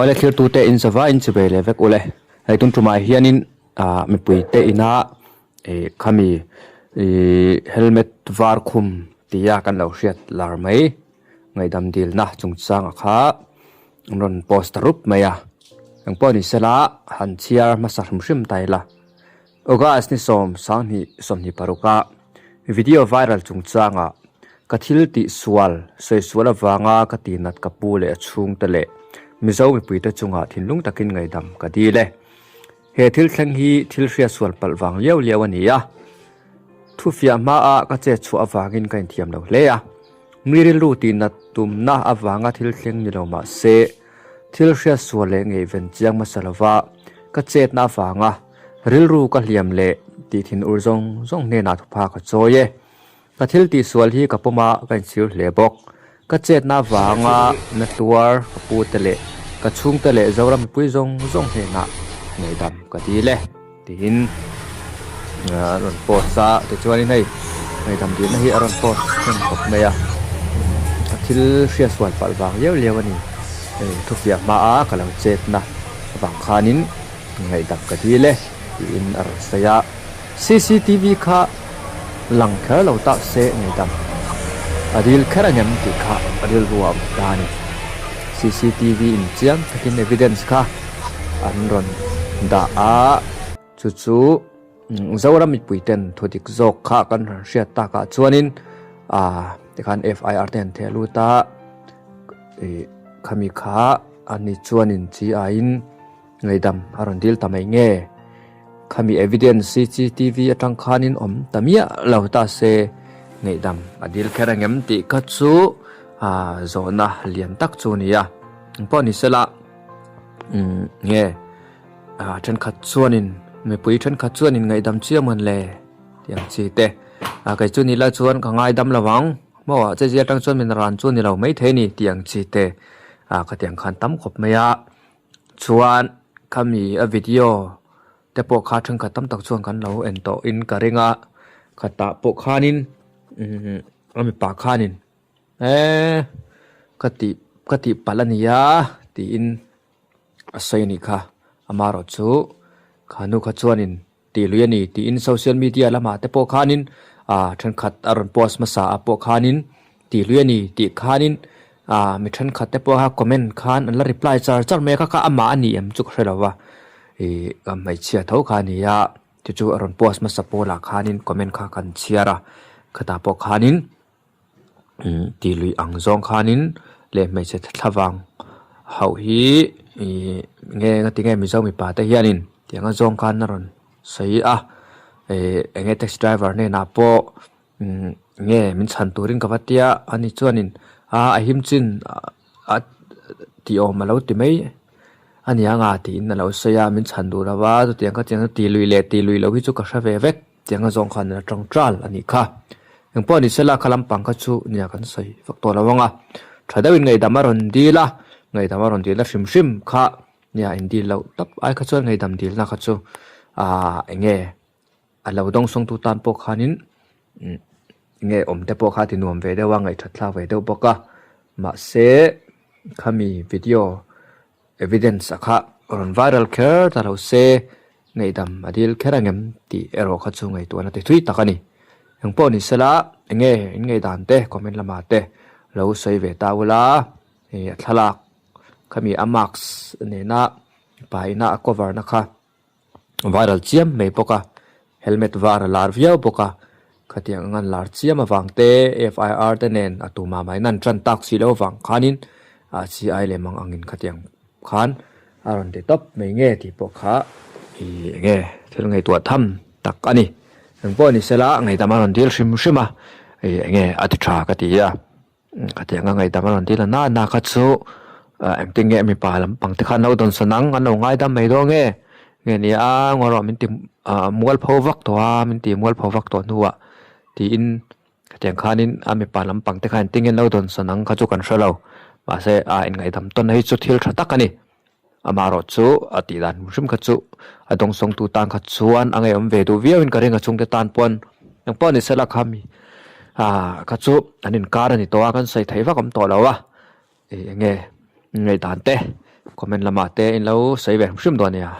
Awle thirtute in chawva in chivei leh vek ule. Hei tun tumah hianin ah mipuite ina ih khami ih helmet var khum tia kan lo hriat lar mai ngaihdam dilna chungchangah kha an rawn post ta rup mai a. Engpawh ni sela han chhiar hmasa hrim hrim ta ila. August ni sawm sanghnih 26 a video viral chungchanga ka thil tih sual sawi sual avanga ka tihnat ka pu leh a chhungte leh Mizo mipuite chungah thinlung takin ngaihdam ka dil e. He thil thleng hi thil hriat sual palh vang liau liau a ni a. Thufiah hmaa ka chet chhuah avangin ka inthiam lo hle a. Mi rilru tihnat tumna avanga thil thleng ni lo mah se, thil hriat sual leh ngaihven chiang hmasa lova ka chetna avanga rilru ka hliam leh tih thin ur zawng zawng hnenah thupha ka chawi e. Ka thil tihsual hi ka pawm a, ka inchhir hle bawk. Ka chetna avanga na tuar ka pute leh ka chhungte leh Zoram mipui zawng zawng hnenah ngaihdam ka dil e tiin a rawn post a, tichuanin hei ngaihdam dilna hi a rawn post hnem khawp mai a, ka thil hriatsual palh vang liau liau a ni. Hei thufiah hmaa ka lo chetna avang khanin ngaihdam ka dil e tiin a rawn sawi a. Cctv kha lang kher lo tak se ngaihdam a dil kher angem tih kha rilru a awm ta a ni. Cctv in chiang takin evidence kha an rawn dah a, chu chu Zoram mipui ten thu dik zawk kha kan rawn hriat takah chuanin ah tikhan FIR te an theh lut a, ih khami kha ani chuanin chi aiin. Ngaihdam a rawn dil ta mai nge? Khami evidence cctv atang khanin awm ta miah lo ta se ngaihdam a dil kher angem tih kha chu zawhna lian tak chu a ni a. Engpawh ni sela umm nge thenkhat chuanin mipui thenkhat chuanin ngaihdam chiang mawn le tih ang chi te. Kei chu ni la chuan ka ngaidam lo ang maw ah che zia atang chuan min ran chu a ni lo maithei a ni tih ang chi te khatiang khan tam khawp mai a. Chuan khami a video te pawh kha thenkhat tam tak chuan kan lo en tawh in ka ring a khatah pawh khanin umm a mipa khanin eee ka tih ka tih palh a nia tiin a sawi a nih kha amaherawh chu khanu kha chuanin. Tih lui a ni tiin social media lamah te pawh khanin ah thenkhat a rawn post hmasa ah pawh khanin tih lui a ni tih khanin ah mi thenkhat te pawh kha comment khan an la reply char char mai a kha kha amah a ni em chu ka hre lo va ih ka hmeichhia tho kha a ni a chu chu a rawn post hmasa pawlah khanin comment kha kan chhiar a khatah pawh khanin. Umm tih lui ang zawng khanin leh hmeichhe thlavang hauh hi ih nge nga tinge mizo mipa te hianin tiang a zawng khan a rawn sawi a ih eng nge taxi driver hnenah pawh umm nge min chhan turin ka va tia ani chuanin a a him chin a tih awm a lo ti mai a ni ang a tiin a lo sawi a min chhan duh lova chutiang kha tiang tih lui leh tih lui loh hi chu ka hre ve vek. Tianga zawng khan a tang tral a nih kha. Engpawh ni sela kha lampang kha chu nia kan sawi vak tawh lo ang a. Tha deuhin ngaihdam a rawn dil a, ngaihdam a rawn dil a hrim hrim kha nia in dil loh tawp ai kha chuan ngaihdam dilna kha chu aaa eng nge a lo dawngsawngtu tan pawh khanin eng nge awm te pawh kha a ti nuam ve deuh a, ngaihthat thlak ve deuh bawk a. Mahse khami video Evidence a kha rawn viral kher ta lo se, ngaihdam a dil kher angem tih erawh kha chu ngaihtuahna ti thui tak a ni. Engpawh ni sela, enge in ngaihdan te comment lamah te lo sawi ve ta ula, hei a thlalak khami a mask nena paina a cover na kha viral chiam mai bawk a, helmet var a lar viau bawk a, khatiang anga an lar chiam avang te FIR te nen a tumah mahin an tan tak si loh avang khanin ah chi ai lem ang angin khatiang khan a rawn ti tawp mai nge tih pawh kha ih eng nge thil ngaihtuah tham tak a ni. Engpawh ni sela ngaihdam a rawn dil hrim hrim a, ih eng nge a ti tha ka ti a. Khatiang a ngaihdam a rawn dil a na na kha chu engtin nge mipa lampang te khan lo dawnsawn ang an lo ngaidam mai dawn nge nge ni a ngaw rawh min ti mualpho vak tawh a min ti mualpho vak tawh hnuah tiin khatiang khanin a mipa lampang te khan engtin nge an lo dawnsawn ang kha chu kan hre lo mahse a inngaihdam tawn hi chu thil tha tak a ni. Amaherawh chu a tih dan hrim hrim kha chu a dawngsawngtu tan kha chuan a ngeiawm ve duh viauin ka ring a chhungte tan pawn eng pawh ni sela kha mi ah kha chu an inkar a ni tawh a kan sawi theih vak awm tawh lo a ih eng nge ngaihdan te. comment lamah te in lo sawi ve hrim hrim dawn a nia.